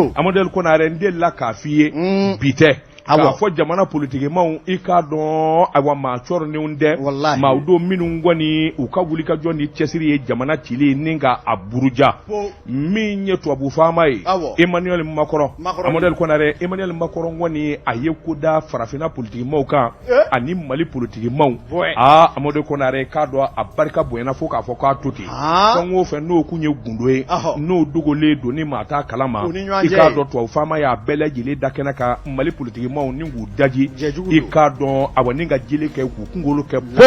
Amadu Konare, n delila k'a f'i ye, bi tɛ, k'a fɔ jamana politikimaw, i k'a dɔn, ayiwa, maa cɔrɔnenw tɛ, maaw don minnu kɔni u ka wulikajɔ ni cɛsiri ye jamana cili ni ka a buruja. Min ye tubabu faama ye, Emmanuel Macron, Amadu Konare, Emmanuel Macron kɔni a ye ko da farafinna politikimaw kan ani Mali politikimaw. Aa, Amadu Konare, k'a dɔn a barika bonyana fo k'a fɔ k'a to ten. Fɛn o fɛn n'o kun ye gundo ye, n'o dogolen don ni maa t'a kalama, i k'a dɔn tubabu faama y'a bɛɛ lajɛlen da kɛnɛ kan Mali politikimaw ni k'u daji, i k'a dɔn, awa, ni ka jeli kɛ k'u kunkolo kɛ po.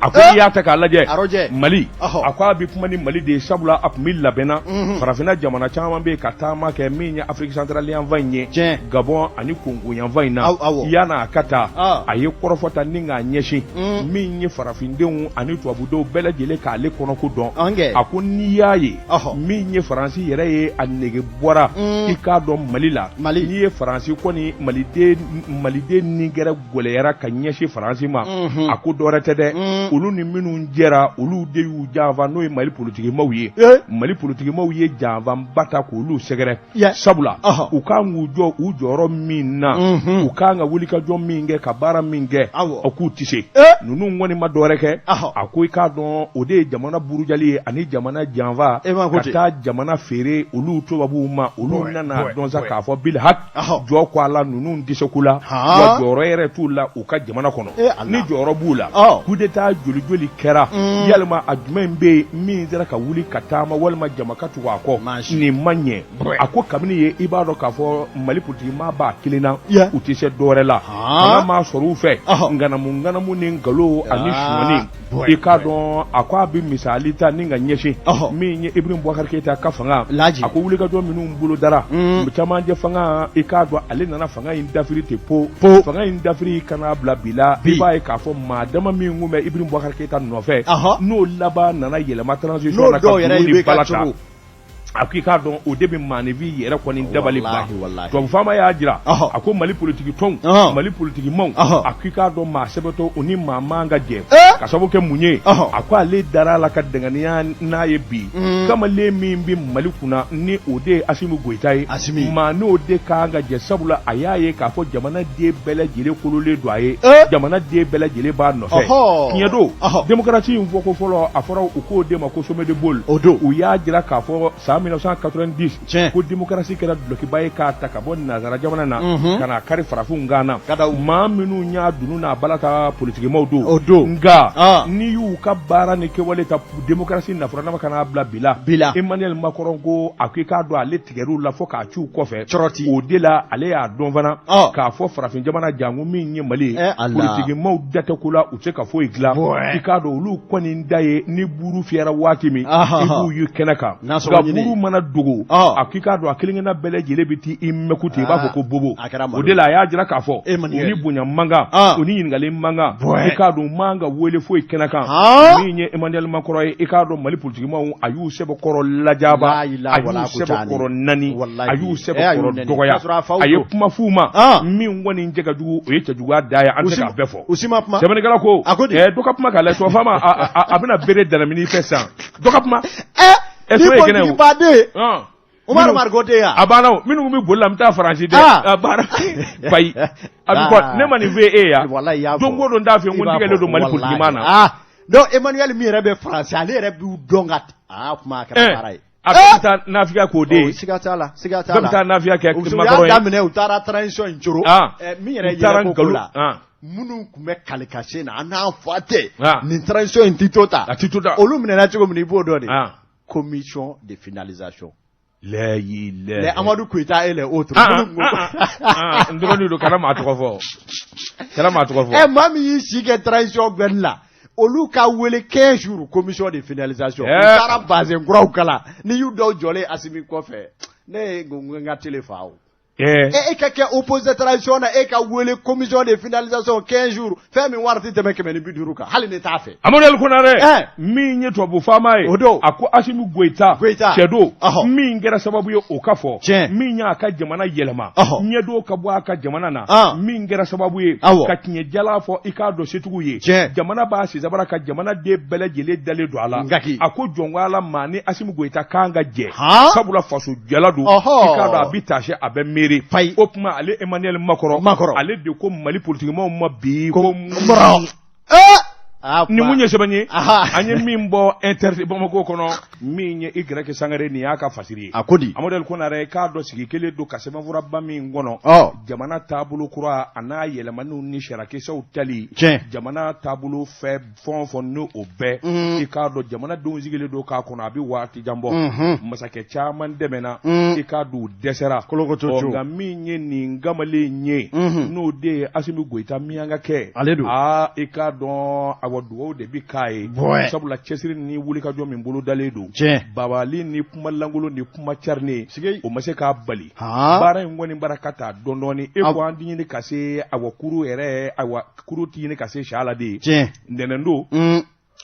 A ko n'i y'a ta k'a lajɛ Mali, a ko a bɛ kuma ni Mali de ye, sabula a tun bɛ labɛnna farafinna jamana caman bɛ yen ka taama kɛ min ye Afrique centrale yanfan in ye, Gabon ani Congo yanfan in na. Yan'a ka taa, a ye kɔrɔfɔ ta ni k'a ɲɛsin min ye farafindenw ani tubabudenw bɛɛ lajɛlen k'ale kɔnɔko dɔn. A ko n'i y'a ye min ye Faransi yɛrɛ ye, a nege bɔra, i k'a dɔn, Mali la. N'i ye Faransi kɔni, Maliden ni gɛrɛ gɛlɛyara ka ɲɛsin Faransi ma, a ko dɔwɛrɛ tɛ dɛ, olu ni minnu jɛra, olu de y'u janfa, n'o ye Mali politikimaw ye. Mali politikimaw ye janfanba ta k'olu sɛgɛrɛ, sabula u kan k'u jɔ u jɔyɔrɔ min na, u kan ka wulikajɔ min kɛ, ka baara min kɛ, o k'u tɛ se. Ninnu kɔni ma dɔwɛrɛ kɛ, a ko i k'a dɔn, o de ye jamana burujali ye ani jamana janfa, ka taa jamana feere olu tubabuw ma. Olu nana dɔn sa k'a fɔ bil hak jɔ ko a la, ninnu tɛ se ko la, wa jɔyɔrɔ yɛrɛ t'u la u ka jamana kɔnɔ. Ni jɔyɔrɔ b'u la, coup d'état joli joli kɛra? Yalima a jumɛn bɛ yen min sera ka wuli ka taama walima jama ka tugu a kɔ? Nin ma ɲɛ. A ko kabini ye, i b'a dɔn k'a fɔ Mali politikimaa b'a kelen na, u tɛ se dɔwɛrɛ la, fanga ma sɔrɔ u fɛ, ŋanamu ŋanamu ni nkalon ani sonyani. I k'a dɔn, a ko a bɛ misali ta ni ka ɲɛsin min ye Ibrahim Boubacar Keita ka fanga. A ko wulikajɔ minnu bolodara camancɛ fanga, i k'a dɔn, ale nana fanga in dafiri ten po, fanga in dafiri ka n'a bila bi la. I b'a ye k'a fɔ maa dama min tun bɛ Ibrahim Boubacar Keita nɔfɛ, n'o laban nana yɛlɛma transition na ka ni bala ta, a ko i k'a dɔn, o de bɛ maaninfin yɛrɛ kɔni dabali ban. Tubabu faama y'a jira, a ko Mali politiki tɔnw, Mali politiki maaw, a ko i k'a dɔn, maa sɛbɛtɔ o ni maa man ka jɛ. Ka sababu kɛ mun ye? A ko ale dara a la ka danganiya n'a ye bi, kamalen min bɛ Mali kunna, ni o de ye Asimi Goyita ye, maa n'o de kan ka jɛ, sabula a y'a ye k'a fɔ jamana den bɛɛ lajɛlen kololen don a ye, jamana den bɛɛ lajɛlen b'a nɔfɛ. Tiɲɛ don, démocratie in fɔko fɔlɔ, a fɔra u k'o de ma ko sommet de Bôle. O don. U y'a jira k'a fɔ san 1990 ko démocratie kɛra dulɔkiba ye k'a ta ka bɔ nansara jamana na ka n'a kari farafinw kan na. Maa minnu y'a dunu n'a bala ta, politikimaw don. O don. Nka n'i y'u ka baara ni kɛwale ta démocratie nafuranama ka n'a bila bi la, bi la, Emmanuel Macron ko, a ko i k'a dɔn, ale tigɛr'u la fo k'a ci u kɔfɛ. Cɔrɔti. O de la ale y'a dɔn fana k'a fɔ farafin jamana, janko min ye Mali ye, politikimaw da tɛ ko la, u tɛ se ka foyi dilan. I k'a dɔn, olu kɔni da ye ni buru fiyɛra waati min, i b'u ye kɛnɛ kan, nka buru mana dogo, a k'i k'a dɔn, a kelenkelenna bɛɛ lajɛlen bɛ t'i mɛku ten, i b'a fɔ ko bobo. O de la a y'a jira k'a fɔ u ni bonya man kan, u ni ɲininkali man kan, i k'a dɔn, u man ka wele foyi kɛnɛ kan. Min ye Emmanuel Macron ye, i k'a dɔn, Mali politikimaw, a y'u sɛbɛkɔrɔ lajaba, a y'u sɛbɛkɔrɔ nani, a y'u sɛbɛkɔrɔ dɔgɔya. A ye kuma f'u ma min kɔni cɛ ka jugu, o ye cɛjuguya da ye, an tɛ k'a bɛɛ fɔ. U si ma kuma. Sɛbɛnnikɛla ko A ko di? Dɔ ka kuma k'a lajɛ, tubabu faama a bɛna bere danamini fɛ sisan, dɔ ka kuma. Ni So ye kɛnɛ o. politikibaden Umaru Mariko den ya. A banna o, minnu bɛ boli la, n bɛ taa Faransi dɛ. A banna bayi, a bɛ kɔ ne ma nin fɔ e ye yan. Walayi, i y'a fɔ. Don o don n t'a fɛ, n ko n tigɛlen don Mali Walahi. politikimaa na. Donc Emmanuel min yɛrɛ bɛ Faransi, ale yɛrɛ b'u dɔn ka kuma a kɛra baara ye. A bɛɛ bɛ taa nafigiya k'o de ye. Siga t'a la, siga t'a Bɛɛ la. bɛ taa nafigiya kɛ U Macron y'a ye. daminɛ, u taara transition in coro. Min yɛrɛ U taara yɛrɛ ko ko nkalon. la. Minnu tun bɛ kalikasen na, an n'an fa tɛ. Nin transition in ti to ta. A ti to ta. Olu minɛna cogo min na, i b'o dɔn de. Commission de finalisation. Layi. Les Amadou Koïta et les autres. N dɔgɔnin don, kana maa tɔgɔ fɔ. Kana maa tɔgɔ fɔ. Maa min y'i si kɛ transition gbɛli la, olu ka wele 15 jours commission de finalisation. U taara bazin kuraw kala. N'i y'u dɔw jɔlen Asimi kɔfɛ, ne ye n ka télé fa o. E ka kɛ opposé transition na, e ka wele commission de finalisation 15 jours, fɛn min wari tɛ tɛmɛ 150 kan, hali ne t'a fɛ. Amadu El Konare, min ye tubabu faama ye, o don, a ko Asimi Goyita, Goyita cɛ don, Ɔhɔ. min kɛra sababu ye o ka fɔ, Tiɲɛ. min y'a ka jamana yɛlɛma, Ɔhɔ. ɲɛdon ka bɔ a ka jamana na, Ah. min kɛra sababu ye Awɔ. ka tiɲɛ jala fɔ i k'a dɔn setigiw ye, Tiɲɛ. jamana b'a sisabara ka jamana den bɛɛ lajɛlen dalen don a la. Ngaki. A ko jɔn ko Ala maa ni Asimi Goyita kan ka jɛ, Han? sabula faso jala don, Ɔhɔ. i k'a dɔn a bɛ taasi, a bɛ miiri. Fayi. O tuma ale Emmanuel Macron, Macron. ale de ko Mali politikimaw ma bi ko Mɔrɔ. Ee! Ah, Ni mun ye sɛbɛn ye Aha. an ye min bɔ Inter Bamako kɔnɔ, min ye Y Sangare, nin y'a ka fasiri ye. A ko di? Amadu El Konare k'a dɔn sigi kelen don ka sɛbɛnfuraba min kɔnɔ, Ɔ. jamana taabolo kura a n'a yɛlɛmaniw ni sariyakisɛw tali, Tiɲɛ. jamana taabolo fɛ fɛn o fɛn n'o o bɛɛ, i k'a dɔn jamanadenw sigilen don k'a kɔnɔ, a bɛ waati jan bɔ. Masakɛ caman dɛmɛna, i k'a dɔn u dɛsɛra. Kolokotoco. Ɔ, nka min ye nin kamalen ye, n'o de ye Asimi Goyita miyanka kɛ, Ale don. Aa, i k'a dɔn awa dugawu de bɛ k'a ye, Bɔɛ. sabula cɛsiri ni wulikajɔ min bolo dalen don, Tiɲɛ. babali ni kuma lankolon ni kuma carinen, Sigi. o ma se k'a bali. Han? Baara in kɔni bara ka taa dɔɔni dɔɔni, e Aw. ko an ti ɲini ka se awa kuru yɛrɛ, awa kuru ti ɲini ka se sa la de ye. Tiɲɛ. Ntɛnɛn don,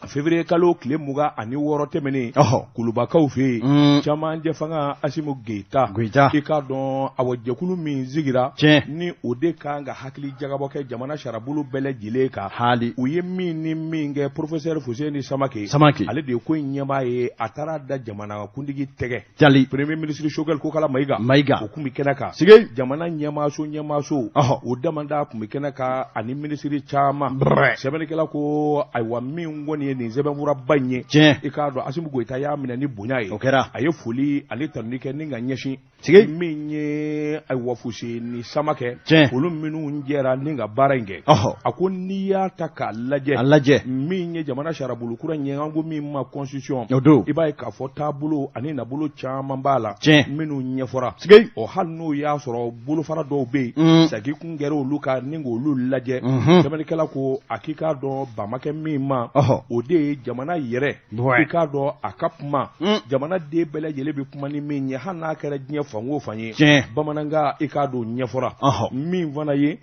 février kalo tile 26 tɛmɛnen, Ɔhɔ. Kulubakaw fɛ yen, camancɛ fanga Asimi Goyita, Goyita. i k'a dɔn awa jɛkulu min sigira, Tiɲɛ. ni o de kan ka hakili jagabɔ kɛ jamana sarabolo bɛɛ lajɛlen kan, Hali. u ye min ni min kɛ, professeur Fuseni Samake, Samake. ale de ye ko in ɲɛmaa ye, a taara da jamana kuntigi tɛgɛ, Jali. Premier ministre Choguel Kokala Mayiga, Mayiga. o tun bɛ kɛnɛ kan. Sigi. Jamana ɲɛmaaso, Ɔhɔ. o damanda tun bɛ kɛnɛ kan ani minisiri caman. Brɛ. Sɛbɛnnikɛla ko ayiwa min kɔni ye nin sɛbɛnfuraba in ye, Tiɲɛ. i k'a dɔn Asimi Goyita y'a minɛ ni bonya ye. O kɛra. A ye foli ale tanuni kɛ ni ka ɲɛsin Sigi. min ye ayiwa Fuseni Samakɛ, Tiɲɛ. olu minnu jɛra ni ka baara in kɛ. Ɔhɔ. A ko n'i y'a ta k'a lajɛ, A lajɛ. min ye jamana sariyabolo kura in ye, an ko min ma constitution, O don. i b'a ye k'a fɔ taabolo ani nabolo caman b'a la, Tiɲɛ. minnu ɲɛfɔra. Sigi. Ɔ, hali n'o y'a sɔrɔ bolofara dɔw bɛ yen, sagi kun kɛra olu kan ni k'olu lajɛ. Sɛbɛnnikɛla ko a k'i k'a dɔn ban ma kɛ min ma, Ɔhɔ. o de ye jamana yɛrɛ, Ouais. i k'a dɔn a ka kuma, jamana den bɛɛ lajɛlen bɛ kuma ni min ye, hali n'a kɛra diɲɛ fan o fan ye, Tiɲɛ. bamanankan, i k'a dɔn ɲɛfɔra. Ɔhɔ. Min fana ye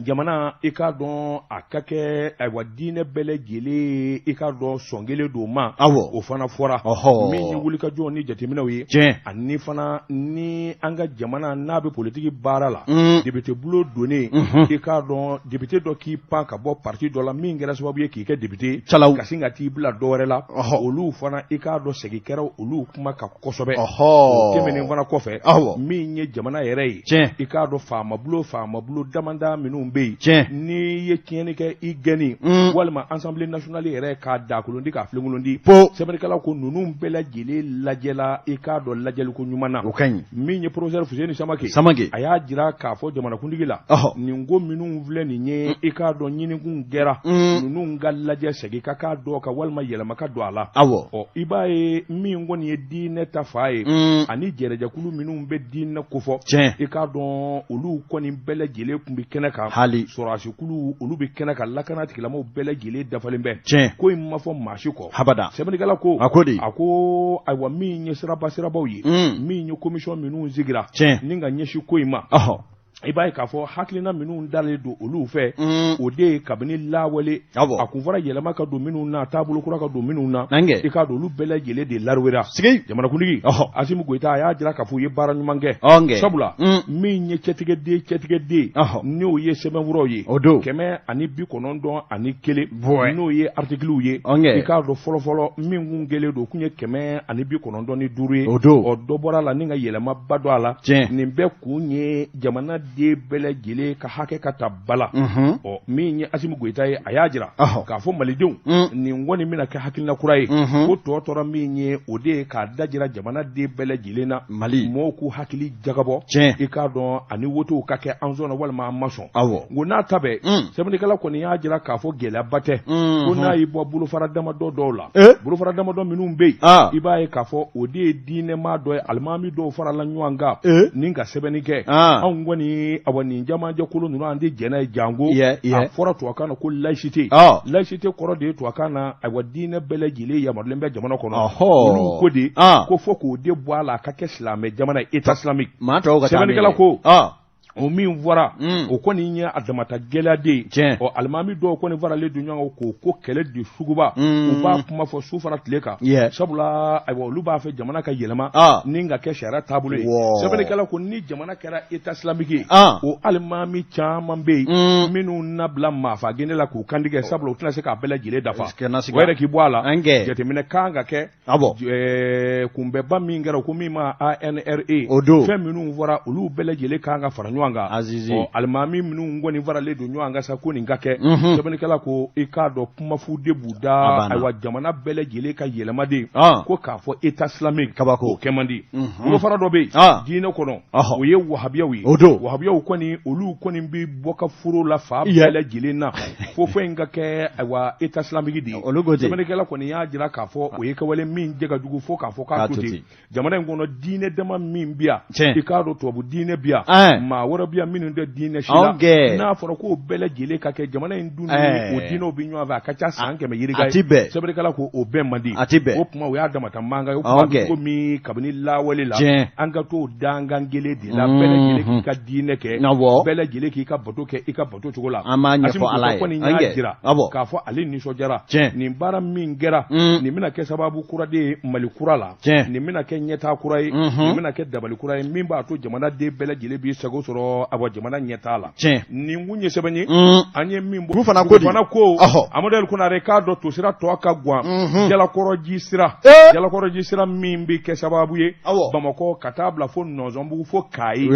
jamana, i k'a dɔn a ka kɛ ayiwa diinɛ bɛɛ lajɛlen, i k'a dɔn sɔn kelen don ma, Awɔ. o fana fɔra. Ɔhɔ. Min ye wulikajɔ ni jateminɛw ye, Tiɲɛ. ani fana ni an ka jamana n'a bɛ politiki baara la, député bulon donnen, i k'a dɔn député dɔ k'i pan ka bɔ parti dɔ la min kɛra sababu ye k'i kɛ député, Calaw. ka sin ka t'i bila dɔ wɛrɛ la, Ɔhɔ. olu fana, i k'a dɔn segin kɛra olu kuma kan kosɛbɛ. Ɔhɔ. O tɛmɛnen fana kɔfɛ, Awɔ. min ye jamana yɛrɛ ye, Tiɲɛ. i k'a dɔn faamabulon damanda minnu bɛ yen, Tiɲɛ. n'i ye tiɲɛni kɛ i gɛnni, walima assemblée nationale yɛrɛ k'a dakolondi k'a filenkolon Po. Sɛbɛnnikɛla ko ninnu bɛɛ lajɛlen lajɛla, i k'a dɔn lajɛliko ɲuman na. O ka ɲi. Min ye professeur Fuseni Samake, Samake. a y'a jira k'a fɔ jamanakuntigi la, Ɔhɔ. nin ko minnu filɛ nin ye, i k'a dɔn ɲinikun kɛra, ninnu ka lajɛ, segin ka k'a dɔw kan walima yɛlɛma ka don a la. Awɔ. Ɔ, i b'a ye min kɔni ye diinɛ ta fa ye, ani jɛrɛjɛkulu minnu bɛ diinɛ kofɔ, Tiɲɛ. i k'a dɔn olu kɔni bɛɛ lajɛlen tun bɛ kɛnɛ kan. Hali. Sɔrɔdasikulu olu bɛ kɛnɛ kan, lakana tigilamɔgɔw bɛɛ lajɛlen dafalen bɛ. Tiɲɛ. Ko in ma fɔ maa si kɔ. Habada. Sɛbɛnnikɛla ko, A ko di? A ko ayiwa min ye siraba sirabaw ye, min ye commission minnu sigira Tiɲɛ. ni ka ɲɛsin ko in ma, Ɔhɔ. i b'a ye k'a fɔ hakilina minnu dalen don olu fɛ, o de ye kabini lawale, Awɔ. a kun fɔra yɛlɛma ka don minnu na, taabolo kura ka don minnu na, Nange. i k'a dɔn olu bɛɛ lajɛlen de lariwera. Sigi. Jamanakuntigi Ɔhɔ. Asimi Goyita a y'a jira k'a fɔ u ye baara ɲuman kɛ, Ɔnkɛ. sabula min ye cɛtigɛden Ɔhɔ. n'o ye sɛbɛnfuraw ye, O don. 191 Bɔɛ. n'o ye artikiliw ye, Ɔnkɛ. i k'a dɔn fɔlɔfɔlɔ min kun kɛlen don, o kun ye 195 ye. O don. Ɔ, dɔ bɔra a la ni ka yɛlɛmaba don a la. Tiɲɛ. Nin bɛɛ kun ye jamanaden bɛɛ lajɛlen ka hakɛ ka ta ba la. Ɔ, min ye Asimi Goyita ye, a y'a jira Ɔhɔ. k'a fɔ malidenw, nin kɔni bɛna kɛ hakilina kura ye. Ko tɔ tora min ye, o de ye k'a dajira jamanaden bɛɛ lajɛlen na, Mali. mɔgɔw k'u hakili jagabɔ, Tiɲɛ. i k'a dɔn ani wotow ka kɛ an sɔnna walima an ma sɔn. Awɔ. Nko n'a ta bɛɛ, sɛbɛnnikɛla kɔni y'a jira k'a fɔ gɛlɛyaba tɛ, ko n'a y'i bɔ bolofara damadɔ dɔw la, Eh? bolofara damadɔ minnu bɛ yen, Ah. i b'a ye k'a fɔ o de ye diinɛmaa dɔ ye, alimami dɔw farala ɲɔgɔn kan Eh? ni ka sɛbɛnni kɛ. Ah. Anw kɔni kɔni awa nin camancɛkolo ninnu an tɛ jɛn n'a ye janko a fɔra tubabukan na ko laïcité laïcité kɔrɔ de ye tubabukan na ayiwa diinɛ bɛɛ lajɛlen yamarulen bɛ jamana kɔnɔ olu ko de ko fo k'o de bɔ a la a ka kɛ silamɛ jamana ye état islamique sɛbɛnnikɛla ko o min fɔra o kɔni ye a damata gɛlɛya de ye ɔ alimami dɔw kɔni faralen don ɲɔgɔn kan k'o ko kɛlɛ de suguba u b'a kuma fɔ su fara tile kan sabula ayiwa olu b'a fɛ jamana ka yɛlɛma ni ka kɛ sariya taabolo ye sɛbɛnnikɛla ko ni jamana kɛra état islamique ye o alimami caman bɛ yen minnu na bila maafa gende la k'u kantigɛ sabula u tɛna se k'a bɛɛ lajɛlen dafa o yɛrɛ k'i bɔ a la jateminɛ kan ka kɛ Kunbɛnba min kɛra ko min ma ANRE o don fɛn minnu fɔra olu bɛɛ lajɛlen kan ka fara ɲɔgɔn kan Azizi alimami minnu kɔni faralen don ɲɔgɔn kan sa ko nin ka kɛ sɛbɛnnikɛla ko i k'a dɔn kumafu de b'u da ayiwa jamana bɛɛ lajɛlen ka yɛlɛma de ko k'a fɔ état islamique kabako o kɛ man di bolofara dɔ bɛ yen diinɛ kɔnɔ o ye wahabiyaw ye o don wahabiyaw kɔni olu kɔni bɛ bɔ ka foro la fan bɛɛ lajɛlen na fo fɛn in ka kɛ ayiwa état islamique de ye olu ko ten sɛbɛnnikɛla kɔni y'a jira k'a fɔ o ye kɛwale min jɛ ka jugu fo k'a fɔ k'a to ten jamana in kɔnɔ diinɛ dama min bi yan i k'a dɔn tubabu diinɛ bi yan maa wɛrɛ bi yan minnu tɛ diinɛ si la n'a fɔra k'o bɛɛ lajɛlen ka kɛ jamana in dun o diinɛw bɛ ɲɔgɔn fɛ a ka ca san 100 yirika ye sɛbɛnnikɛla ko o bɛn man di a tɛ bɛn o kuma o y'a damata mankan ye o kuma bɛ cogo min kabini lawale la an ka t'o dankan kelen de la bɛɛ lajɛlen k'i ka diinɛ kɛ bɛɛ lajɛlen k'i ka bato kɛ i ka bato cogo la an b'a ɲɛfɔ Ala ye kɔni y'a jira k'a fɔ ale nisɔndiyara nin baara min kɛra nin bɛna kɛ sababu kura de ye Mali kura la nin bɛna kɛ ɲɛtaa kura ye nin bɛna kɛ dabali kura ye min b'a to jamanaden bɛɛ lajɛlen b'i sago sɔrɔ awa jamana ɲɛtaa la nin kun ye sɛbɛn ye an ye min bɔ fana ko fana ko Amadu El Konare k'a dɔn tosira tɔ ka gan Jalakɔrɔji sira Jalakɔrɔji sira min bɛ kɛ sababu ye Bamakɔ ka taa bila fo Nɔnsɔnbugu fo Kayi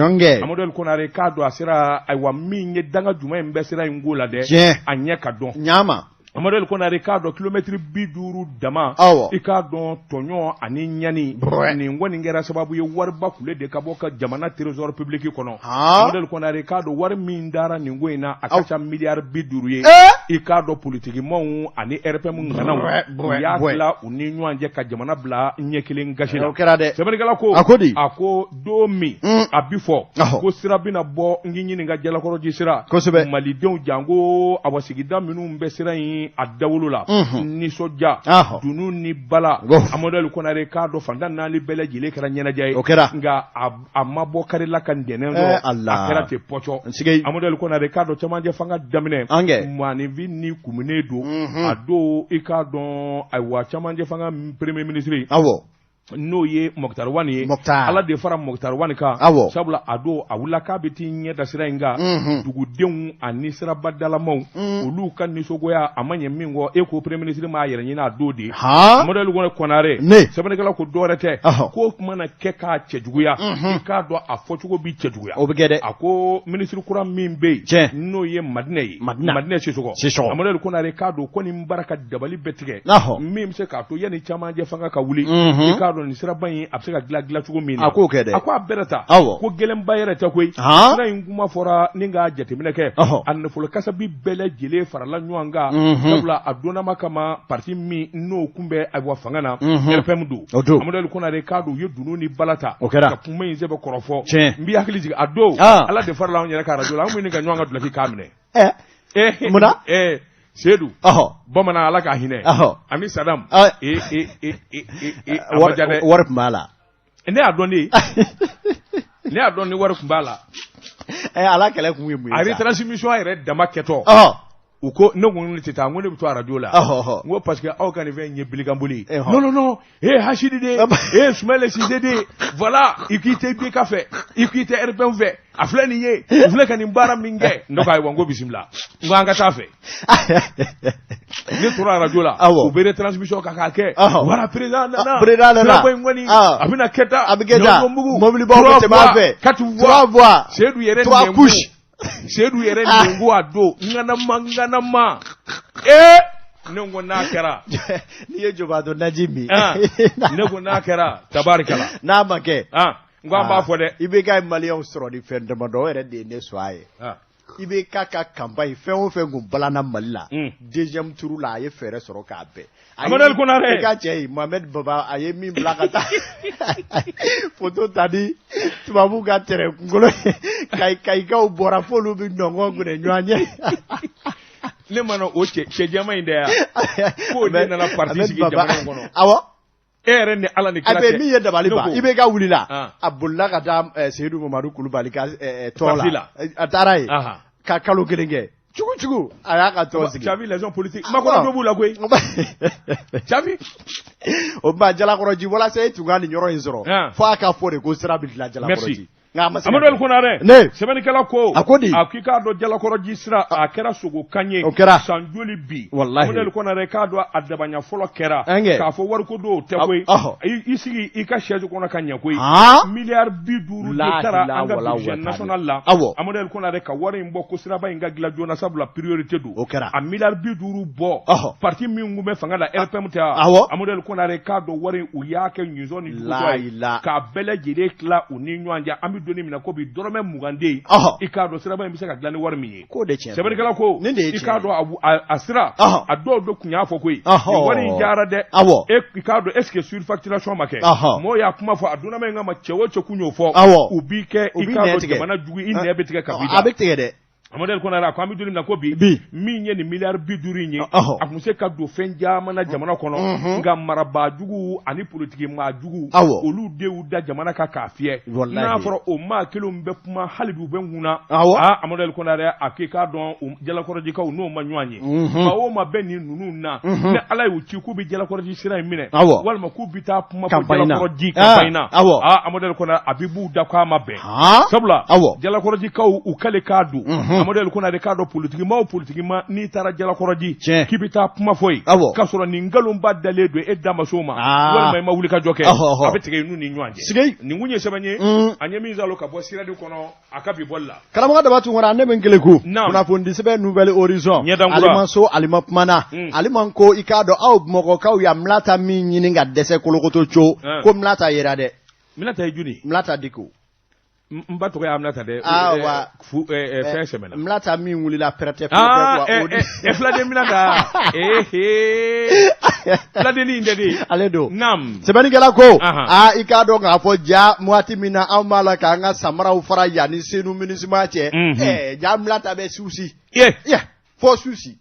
Amadu El Konare k'a dɔn a sira ayiwa min ye danga jumɛn in bɛ sira in ko la dɛ a ɲɛ ka dɔn ɲama Amadu El Konare k'a dɔn kilomɛtiri 50 dama i k'a dɔn tɔɲɔ ani ɲani nin kɔni kɛra sababu ye wariba kule de ka bɔ ka jamana trésor public kɔnɔ Amadu El Konare k'a dɔn wari min dara nin ko in na a ka ca miliyari 50 ye i k'a dɔn politikimaw ani RPM ŋanaw u y'a tila u ni ɲɔgɔn cɛ ka jamana bila ɲɛ kelen gasi la o kɛra dɛ sɛbɛnnikɛla ko a ko di a ko don min a bi fɔ ko sira bɛna bɔ n k'i ɲininka Jalakɔrɔji sira kosɛbɛ malidenw janko awa sigida minnu bɛ sira in a dawolo la nisɔndiya dunun ni bala Amadu El Konare k'a dɔn fan tan naani bɛɛ lajɛlen kɛra ɲɛnajɛ ye o kɛra nka a ma bɔ kari la ka ntɛnɛn sɔrɔ a kɛra ten pɔcɔ Amadu El Konare k'a dɔn camancɛ fanga daminɛ maaninfin ni kuminen don a don i k'a dɔn ayiwa camancɛ fanga premier ministre awɔ n'o ye Moctar Ouane ye Ala de fara Moctar Ouane kan sabula a don a wulila k'a bɛ t'i ɲɛ da sira in kan dugudenw ani sirabadalamaw olu ka nisɔngoya a ma ɲɛ min kɔ e ko premier ministre m'a yɛrɛ ɲini a don de Amadu El Konare sɛbɛnnikɛla ko dɔwɛrɛ tɛ ko tuma na kɛ k'a cɛjuguya i k'a dɔn a fɔcogo bɛ cɛjuguya o bɛ kɛ dɛ a ko minisiri kura min bɛ yen n'o ye Madinɛ ye Madinɛ Sisɔkɔ Amadu El Konare k'a dɔn ko nin baara ka dabali bɛɛ tigɛ min bɛ se k'a to yanni camancɛ fanga ka wuli i k'a dɔn nin siraba in a bɛ se ka dilan dilan cogo min na a k'o kɛ dɛ a ko a bɛrɛ ta ko gɛlɛnba yɛrɛ tɛ koyi sira in kuma fɔra ni k'a jateminɛ kɛ a nafolo kasabi bɛɛ lajɛlen farala ɲɔgɔn kan sabula a donnama kama parti min n'o kun bɛ ayiwa fanga na RPM don Amadu El Konare k'a dɔn u ye dunun ni bala ta o kɛra ka kuma in sɛbɛ kɔrɔ fɔ n b'i hakili jigin a don Ala de farala anw yɛrɛ kan arajo la an kun ka ɲɔgɔn ka dulɔki k'a minɛ munna Sedu bamanan Ala ka hinɛ ani Sadam a ma diya dɛ wari tun b'a la ne y'a dɔn de ne y'a dɔn ni wari tun b'a la ala kɛlɛ kun ye mun ye a retransmission yɛrɛ dama kɛtɔ u ko ne ko ne tɛ taa n ko ne bɛ to arajo la n ko parce que aw ka nin fɛn in ye bilikanboli ye non non non e Hasidi de e Soumaïla Cissé de voilà i k'i tɛ IBK fɛ i k'i tɛ RPM fɛ a filɛ nin ye u filɛ ka nin baara min kɛ ne ko ayiwa n ko bisimila n ko an ka taa fɛ ne tora arajo la u bɛ retransmission kan k'a kɛ voilà président nana président nana siraba in kɔni a bɛna kɛ tan a bɛ kɛ tan mobilibaw bɛ tɛmɛ a fɛ quatre trois voies Seyidu yɛrɛ trois couches Seyidu yɛrɛ nɛnko a don ŋanama ŋanama ee ne ko n'a kɛra n'i ye jobaatɔ naji min ne ko n'a kɛra tabarikala n'a ma kɛ n ko an b'a fɔ dɛ IBK ye maliyɛnw sɔrɔ ni fɛn damadɔ o yɛrɛ de ye ne sɔn a ye. IBK ka campagne fɛn o fɛn kun balanna Mali la deuxième tour la a ye fɛɛrɛ sɔrɔ k'a bɛɛ Amadu Konare i ka cɛ ye Mohamed Baba a ye min bila ka taa photo ta ni tubabu ka terrain kunkolo ye Kayikaw bɔra f'olu bɛ ɲɔgɔn minɛ ɲɔgɔn ɲɛ ne mana o cɛ cɛ jɛman in dɛ yan k'o de nana parti sigi jamana in kɔnɔ awɔ e yɛrɛ ni Ala ni kira cɛ min ye dabali ban IBK wulila a bolila ka taa Seyidu Mamadu Kulubali ka tɔn la a taara yen ka kalo kelen kɛ cogo cogo a y'a ka tɔn sigi Cavi les hommes politiques makɔrɔ dɔ b'u la koyi Cavi o tuma Jalakɔrɔji walasa e tun ka nin yɔrɔ in sɔrɔ fo a ka fɔ de ko sira bɛ dilan Jalakɔrɔji nka a ma se Amadu El Konare ne sɛbɛnnikɛla ko a ko di a k'i k'a dɔn Jalakɔrɔji sira a kɛra sogokan ye o kɛra san joli bi walahi Amadu El Konare k'a dɔn a dabanya fɔlɔ kɛra k'a fɔ wariko don o tɛ koyi i sigi i ka chaise kɔnɔ ka ɲɛ koyi miliyari 50 de taara an ka budget national la awɔ Amadu El Konare ka wari in bɔ ko siraba in ka dilan joona sabula priorité don o kɛra a miliyari 50 bɔ parti min tun bɛ fanga la RPM tɛ awɔ Amadu El Konare k'a dɔn wari u y'a kɛ ɲɔsɔn ni juguya ye k'a bɛɛ lajɛlen tila u ni ɲɔgɔn cɛ an bɛ don min na ko bi dɔrɔmɛ 20 de i k'a dɔn siraba in bɛ se ka dilan ni wari min ye k'o de tiɲɛ sɛbɛnnikɛla ko nin de ye i k'a dɔn a sira a dɔw de tun y'a fɔ koyi nin wari in diyara dɛ awɔ e i k'a dɔn est ce que surfacturation ma kɛ mɔgɔw y'a kuma fɔ a donnama in kama cɛ o cɛ kun y'o fɔ awɔ u b'i kɛ i k'a dɔn jamana jugu i nɛn bɛ tigɛ ka b'i da a bɛ tigɛ dɛ Amadu El Konare a ko an bɛ don min na ko bi bi min ye nin miliyari 50 in ye a tun se ka don fɛn caman na jamana kɔnɔ nka marabaa jugu ani politiki maa jugu olu de y'u da jamana kan k'a fiyɛ n'a fɔra o maa kelenw bɛ kuma hali bi u bɛ n kunna aa Amadu El Konare a k'i k'a dɔn Jalakɔrɔjikaw n'o ma ɲɔgɔn ye maa o maa bɛ nin ninnu na ni Ala y'u ci k'u bɛ Jalakɔrɔji sira in minɛ walima k'u bɛ taa kuma fɔ Jalakɔrɔji campagne na aa Amadu El Konare a bɛ b'u da k'a ma bɛn sabula Jalakɔrɔjikaw u kale k'a don Amadu El Konare k'a dɔn politikima o politikima n'i taara Jalakɔrɔji k'i bɛ taa kuma fɔ yen k'a sɔrɔ nin nkalonba dalen don e da ma s'o ma walima i ma wuli ka jɔ kɛ a bɛ tigɛ i n'u ni ɲɔgɔn cɛ nin kun ye sɛbɛn ye an ye min sɔrɔ ka bɔ Siradi kɔnɔ a ka bi bɔli la karamɔgɔ Daba Tunkara ne bɛ n kelen ko kunnafonidisɛbɛn Nouvel Horizon Alima So Alima kumana Alima ko i k'a dɔn aw Bamakɔkaw ya Minata min ɲini ka dɛsɛ kolokoto co ko Minata yera dɛ Minata ye jɔni Minata Diko n ba tɔgɔ ye Aminata dɛ ah, fɛn sɛmɛna Minata min wulila pɛrɛtɛ ah, filaden Minata ee filadennin in tɛ de ale don naam sɛbɛnnikɛla ko aa i k'a dɔn k'a fɔ ja waati min na anw b'a la k'an ka samaraw fara yan ni Senu Minusma cɛ ɛɛ ja Minata bɛ Susi fɔ Susi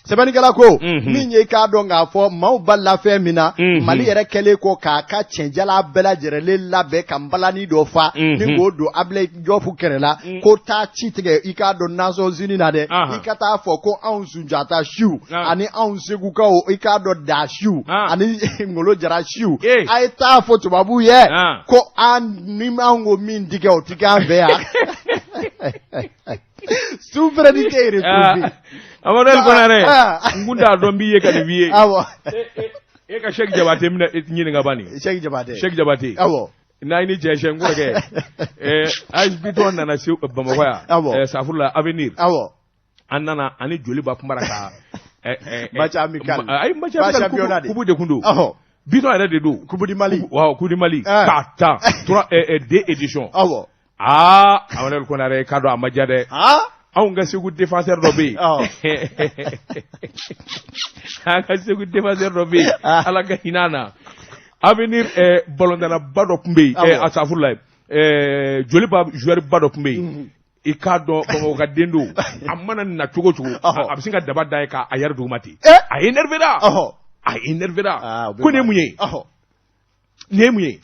sɛbɛnnikɛla ko min ye i k'a dɔn k'a fɔ maaw balila fɛn min na Mali yɛrɛ kɛlen kɔ k'a ka cɛnjala bɛɛ lajɛrɛlen labɛn ka nbalani dɔ fa ni k'o don Abilayi Jɔfu kɛrɛ la ko taa ci tigɛ i k'a dɔn Nations Unies na dɛ i ka taa fɔ ko anw Sunjata siw ani anw Segukaw i k'a dɔn Da siw ani Ngolo Jara siw a ye taa fɔ tubabuw ye ko an ni anw ko min ti kɛ o ti kɛ an fɛ yan. Souveraineté retrouvée. Amadu El Konare n kun t'a dɔn n b'i ye ka nin f'i ye. Awɔ. E ka Sɛki Jabate minɛ ɲininka bani. Sɛki Jabate. Sɛki Jabate. Awɔ. N'a ni cɛ sɛ n kɔrɔkɛ AS Bitɔn nana se Bamakɔ yan. Awɔ. Safurula Avenir. Awɔ. An nana ani Joliba kumara ka. Match amical. Ayi match amical coupe de kun don. Awɔ. Bitɔn yɛrɛ de don. Coupe du Mali. Waaw Coupe du Mali. K'a ta trois deux éditions. Awɔ. Aa Amadu El Konare k'a dɔn a ma diya dɛ anw ka Segu défenseur dɔ bɛ yen an ka Segu défenseur dɔ bɛ yen Ala ka hinɛ a na Avenir ballontanaba dɔ tun bɛ yen a safurula Joliba joueur ba dɔ tun bɛ yen i k'a dɔn Bamakɔ ka den don a mana na cogo o cogo a bɛ sin ka daba da ye k'a yɛrɛ duguma ten a énervé ra a énervé ra ko nin ye mun ye nin ye mun ye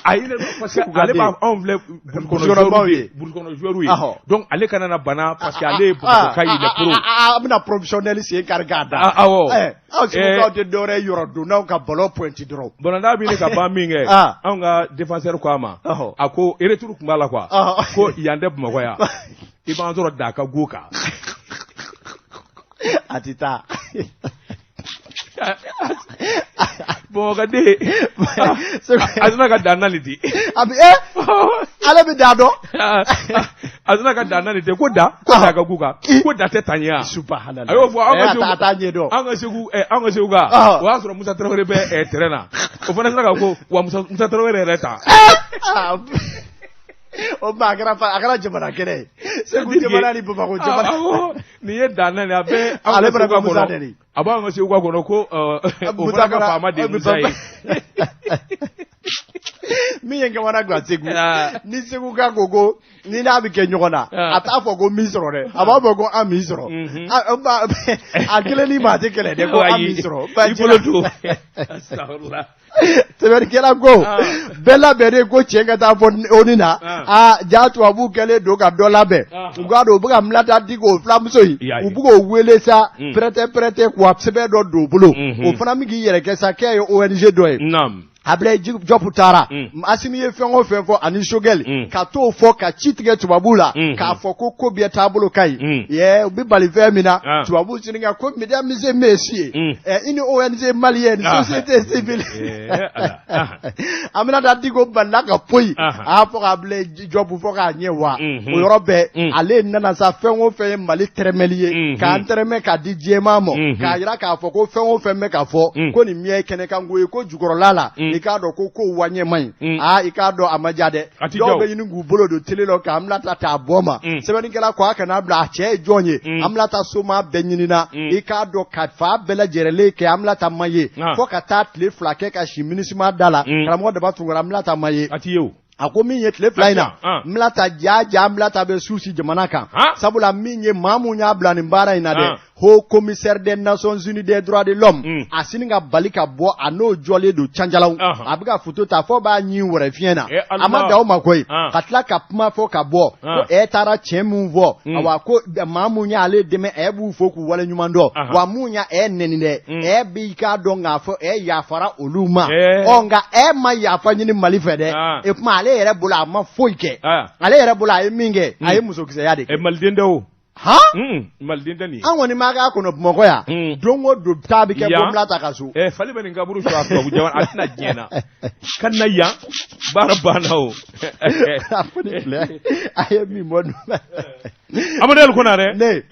a ye parce que ale b'a anw filɛ brousse kɔnɔ joueur ye donc ale kana na bana parce que ale ye Bamakɔ ka il est pro a bɛna professionnel sen kari k'a da awɔ aw Segukaw tɛ dɔwɛrɛ ye yɔrɔ donnaw ka ballon pointe dɔrɔn ballontan bɛ ka ban min kɛ anw ka défenseur ko a ma a ko retour tun b'a la quoi ko yan tɛ Bamakɔ yan i b'an sɔrɔ da ka go kan a tɛ taa Bamakɔden a tɛna ka dan naani di a bɛ ale bɛ da dɔn a tɛna ka dan naani tɛ ko da ko da ka gu kan ko da tɛ tan ye a y'o fɔ an ka segu a t'a ɲɛ dɔn an ka segu an ka segu kan o y'a sɔrɔ Musa Tarawele bɛ terrain na o fana sera ka ko wa Musa Tarawele yɛrɛ ta. O tuma a kɛra a kɛra jamana kɛlɛ ye, Segu jamana ni Bamakɔ jamana. Awɔ, nin ye dan na, a bɛ ale fana bɛ Musa nɛni. A b'an ka Segu kɔnɔ ko o fana ka faama de ye Musa ye. Min ye kamana gan Segu, ni Segu ka ko ni n'a bɛ kɛ ɲɔgɔn na, a t'a fɔ ko min sɔrɔ dɛ, a b'a fɔ ko an min sɔrɔ. A kelen ni maa tɛ kɛlɛ dɛ, ko an min sɔrɔ. I bolo don. Sɛbɛnnikɛla ko bɛɛ labɛnnen ko cɛ ka taa fɔ ONU na, aa ja, tubabu kɛlen don ka dɔ labɛn. U k'a dɔn u bɛ ka Aminata Diko filamuso in, u bɛ k'o wele sa, pɛrɛtɛ pɛrɛtɛ, k'u sɛbɛn dɔ don o bolo. O fana bɛ k'i yɛrɛ kɛ sa k'e ye ONG dɔ ye. Ablaye Diop taara, Asimi ye fɛn o fɛn fɔ ani Choguel, ka t'o fɔ ka ci tigɛ tubabu la, k'a fɔ ko ko bɛɛ taabolo ka ɲi yɛ, u bɛ bali fɛn min na. Tubabu sini ka ko mesdames et messieurs, une ONG malienne, société civile, Aminata Diko balila ka poyi a fɔ k'Ablaye Diop fɔ k'a ɲɛ wa. O yɔrɔ bɛɛ, ale nana sa, fɛn o fɛn ye Mali tɛrɛmɛli ye, k'an tɛrɛmɛ k'a di diɲɛmaa ma, k'a jira k'a fɔ ko fɛn o fɛn bɛ ka fɔ ko nin miɲɛ ye kɛnɛkanko ye, ko jukɔrɔla la, i k'a dɔn ko kow wa ɲɛ man ɲi. Aa, i k'a dɔn a ma diya dɛ. Dɔw bɛ ɲini k'u bolo don télé la k'Aminata t'a bɔ ma. Sɛbɛnnikɛla ko a kana bila, a cɛ ye jɔn ye? Aminata soma bɛɛ ɲinina, i k'a dɔn ka fa bɛɛ lajɛrɛlen kɛ, Aminata ma ye. Fo ka taa tile 2 kɛ ka si MINUSMA da la, karamɔgɔ Daba Tunkara, Aminata ma ye. A ti ye o. A ko min ye tile 2 in na, Aminata ja ja, Aminata bɛ Suisse jamana kan, sabula min ye maa mun y'a bila nin baara in na dɛ, haut commissaire des Nations Unies des droits de l'homme, a sini ka bali ka bɔ, a n'o jɔlen don canjalaw, a bɛ ka photo ta fo b'a ɲin wɛrɛ fiɲɛ na. A ma dan o ma koyi, ka tila ka kuma fɔ ka bɔ ko ɛ taara tiɲɛ min fɔ, awa ko maa mun y'ale dɛmɛ, ɛ b'u fo k'u waleɲuman dɔn, wa mun y'a ɛ nɛni dɛ, ɛ b'i k'a dɔn k'a fɔ ɛ yafara olu ma. Ɔ nka ɛ ma yafa ɲini Mali fɛ dɛ. E kuma ale yɛrɛ bolo, a ma foyi kɛ. Ale yɛrɛ bolo, a ye min kɛ, a ye musokisɛya de kɛ. Maliden tɛ o. Han, maliden tɛ nin ye. An kɔni m'a k'a kɔnɔ Bamakɔ yan, don o don taa bɛ kɛ ko Aminata ka so. Fali bɛ nin kaburu sɔrɔ a tubabu jamana, a tɛna diɲɛ na ka na yan, baara banna o. A fɔ ni filɛ, a ye min bɔ. Amadu Konare. Ne.